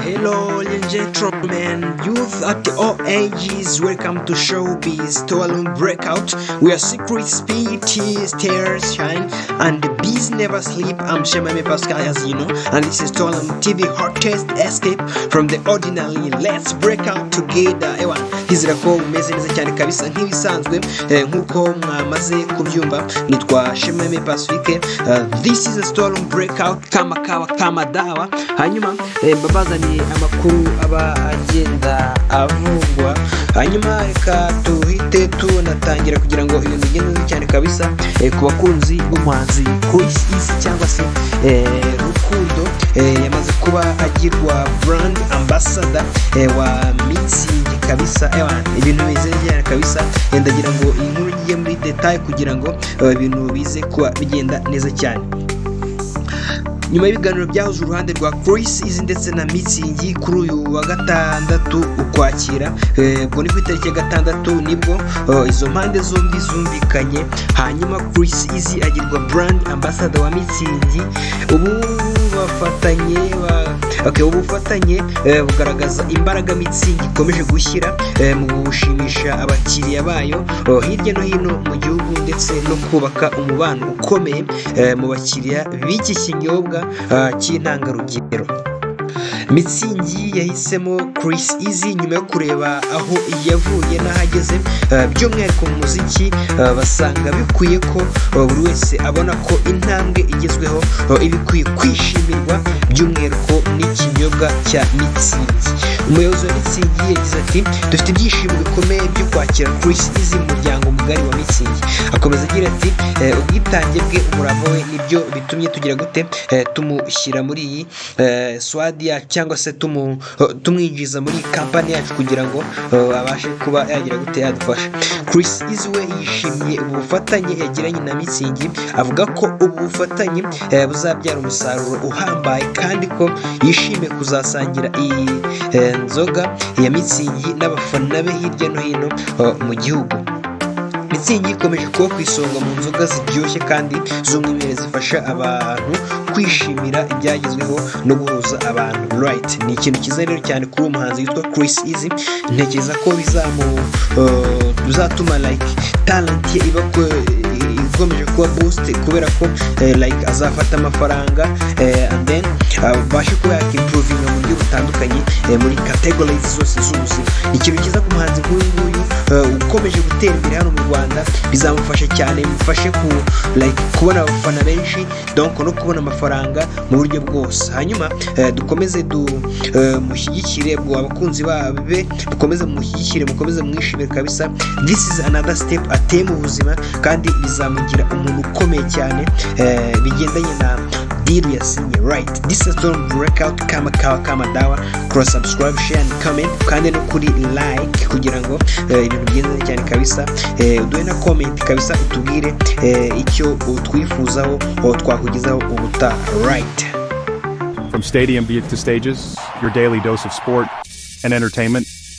Hello, ladies and gentlemen, youth at all ages, welcome to Showbiz Storeroom Breakout, where secret speed, stairs shine, and the bees never sleep. I'm Shemame Pascal, as you know, and this is Storeroom TV hottest escape from the ordinary. Let's break out together. Ewa, ndizera ko umeze neza cyane kabisa nk'ibisanzwe, nk'uko mwamaze kubyumva, nitwa Shemame Pacifique. This is a Storeroom Breakout kama kawa kama dawa. Hanyuma mbabazaniye amakuru aba agenda avugwa. Hanyuma reka tuhite tunatangira kugira ngo ibintu bigende neza cyane kabisa. Ku bakunzi b'umuhanzi Chris Easy cyangwa se Rukundo, yamaze kuba agirwa brand ambassador wa Mützig kabisa. Ewa, ibintu bimeze neza cyane kabisa. Ndagira ngo iyi nkuru igiye muri detail kugira ngo ibintu bize kuba bigenda neza cyane. Nyuma y'ibiganiro byahuje uruhande rwa Chris Easy ndetse na Mützig kuri uyu wa gatandatu Ukwakira, ubwo ni ku itariki ya 6, nibwo izo mpande zombi zumvikanye, hanyuma Chris Easy agirwa brand ambassador wa Mützig. Ubu bafatanye okay, ubu bufatanye bugaragaza imbaraga Mützig ikomeje gushyira mu gushimisha abakiriya bayo hirya no hino mu gihugu, ndetse no kubaka umubano ukomeye mu bakiriya b'iki kinyobwa cy'intangarugero. Mützig yahisemo Chris Easy nyuma yo kureba aho yavuye n'aho ageze, by'umwihariko mu muziki, basanga bikwiye ko buri wese abona ko intambwe igezweho iba ikwiye kwishimirwa, by'umwihariko n'ikinyobwa cya Mützig. Umuyobozi wa Mützig yagize ati: "Dufite ibyishimo bikomeye byo kwakira Chris Easy mu muryango mugari wa Mützig." Akomeza agira ati: "Ubwitange bwe, umurava we, nibyo bitumye tugira gute, tumushyira muri iyi squad yacu cyangwa se tumwinjiza muri kampani yacu kugira ngo abashe kuba yagira gute, yadufasha." Chris Easy we yishimiye ubu bufatanye yagiranye na Mützig, avuga ko ubu bufatanye buzabyara umusaruro uhambaye kandi ko yishimiye kuzasangira iyi nzoga ya Mützig n'abafana be hirya no hino mu gihugu. Mützig ikomeje kuba ku isonga mu nzoga ziryoshye kandi z'umwimerere zifasha abantu kwishimira ibyagezweho no guhuza abantu. Right, ni ikintu cyiza rero cyane kuri uwo muhanzi witwa Chris Easy. Ntekereza ko bizatuma like talent ye iba ikomeje kuba boost, kubera ko like azafata amafaranga and then abashe kuba yakimprovinga mu buryo butandukanye muri categories zose z'ubuzima. Ni ikintu cyiza ku muhanzi nk'uyu nguyu ukomeje gutera imbere hano mu Rwanda. Bizamufasha cyane, bimufashe ku like kubona abafana benshi, donc no kubona amafaranga mu buryo bwose. Hanyuma dukomeze mushyigikire, ubwo abakunzi babe mukomeze mumushyigikire, mukomeze mwishimire kabisa. This is another step ateye mu buzima kandi bizamugira umuntu ukomeye cyane, bigendanye na deal yasinye. Right, this is Storm Breakout kama kawa kama dawa. Kora subscribe, share and comment, kandi no kuri like kugira ngo ibintu bigende neza cyane kabisa. Uduhe na comment kabisa, utubwire icyo utwifuzaho twakugezaho ubutaha. Right. From stadium to stages, your daily dose of sport and entertainment.